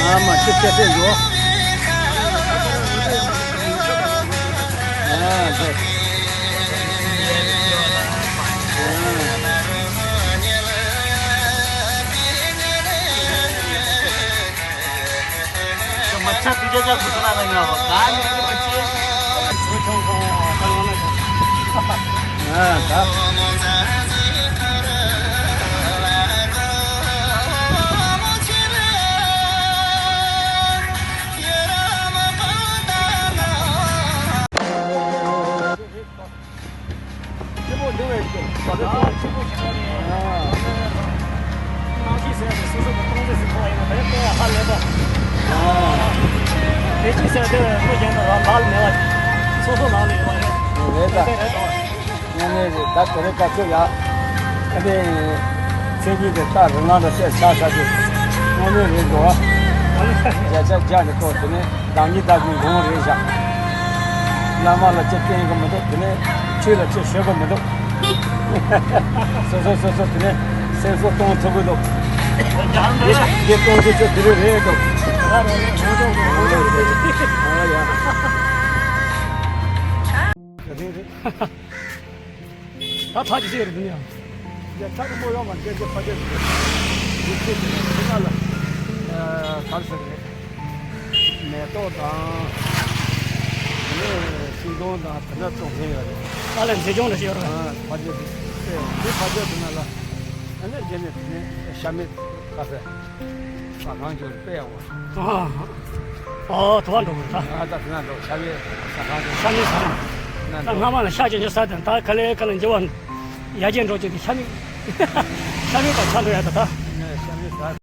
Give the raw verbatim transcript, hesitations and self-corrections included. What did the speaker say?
ཨ་མ་ཁྱི་སྐད་ཆ་ཡོད། ཨ་ཟེར། མ་ཆ་དུས་རྒྱ་ཆ་གུ་ཐུ་ན་ན་ཉོ་བ་ག་ནི་ཁྱི་མ་ཆེ། ཨ་ད། སྐྱིད་པོ་འདུག་བས་ཀྱི། ཨ་སྐྱིད་པོ་ཞིག་རེད། ཨ་ནང་གི་ཟེར་ཏེ་སོ་སོ་གི་གཏོང་ཚེ་ཟིན་ཐོག་ཡིན་ན་དེ་དཔེ་ཧ་ལས་པ། ཨ་ལས་ཀྱི་ཟེར་ཏེ་མི་གཞན་དང་རང་ལག་ལ་མེད་པ། སོ་སོ་ནང་ལ་ཡོད་པ་རེད། རེད་ད། དེ་རེད་དོ། དངོས་གནས་རེད། ད་དེ་རིང་སྐབས་སུ་ཡ། ཨ་ནི། མཚན་ཉིད་དེ་ལྟ་རུ་ལང་དུ་བཤད་ཆགས་ས་དེ། དངོས་གནས་རེད་འགྲོ། བརྒྱ་ཆ་བརྒྱ་ནས་ཐོག་དེ་ནས་བདག་ཉིད་བདག་གི་ངོ་བོ་རེད་བཞག་བླ་མ་ལ་ཅི་བསྟེན་གི་མི་འདུག་དེ་ནས་ཆོས་ལ་ཅི་ཞུ་གི་མི་འདུག་སོ་སོ་སོ་སོ་དེ་ནས་སེམས་གསོ་གཏོང་ཐུབ་གི་འདུག་འདི་འདི་གཏོང་རྒྱུ་ཆོ་དེ་རིང་རེད་འདུག་ཨ་ཡ། དེ་རིང་རེད། ད་ཚར་གྱི་ཅི་ཡོད་རེད་འདི་ནི་ཡང་། ཡ་ཚར་གི་མོ་ཡོང་བ་འདྲེ་འདྲེ་ཕ་རྒྱལ་དུ། ཡིག་ཆེ་དེ་ནས་ཕྱི་ནང་ལ། ག་རེ་ཟེར་རེད། མེ་ཏོག་དང་། དེ་ནས་ཤིང་སྡོང་དང་དེ་འདྲ་བཙོང་མཁན་ཡོད་རེད། ཨ་ལས་མཛེས་ལྗོངས་འདྲ་ཞིག་ཡོད་རེད། ཨ་ཕ་རྒྱལ་དུ། དེ་ཕ་རྒྱལ་དུ་ན་ལ། ཨ་ནི་རྗེས་ནས་དེ་ནས་ཤ་མེད་ཁ་ཟས། ཟ་ཁང་ཅིག་དཔེ་ཡག་པོ། ཨ། ཨོ་དུ་བ་འགྲོ་དགོས་ད། ཨ་ད་དེ་ན་འགྲོ་ཤ་མེད་ཟ་ཁང་དུ། ཤ་མེད་ཟ་ཁང་། ན་ད་འགྲོ། སྔ་མ་ལ་ཤ་ཅན་ཅན་ཟ་དང་ད་ག་ལེ་ག་ལེ་འགྱུར་བ། ཡ་ཅན་འགྲོ་ཅིག་དེ་ཤ་མེད། ཤ་མེད་པ་ཆགས་འགྲོ་ཡ་ད་ད།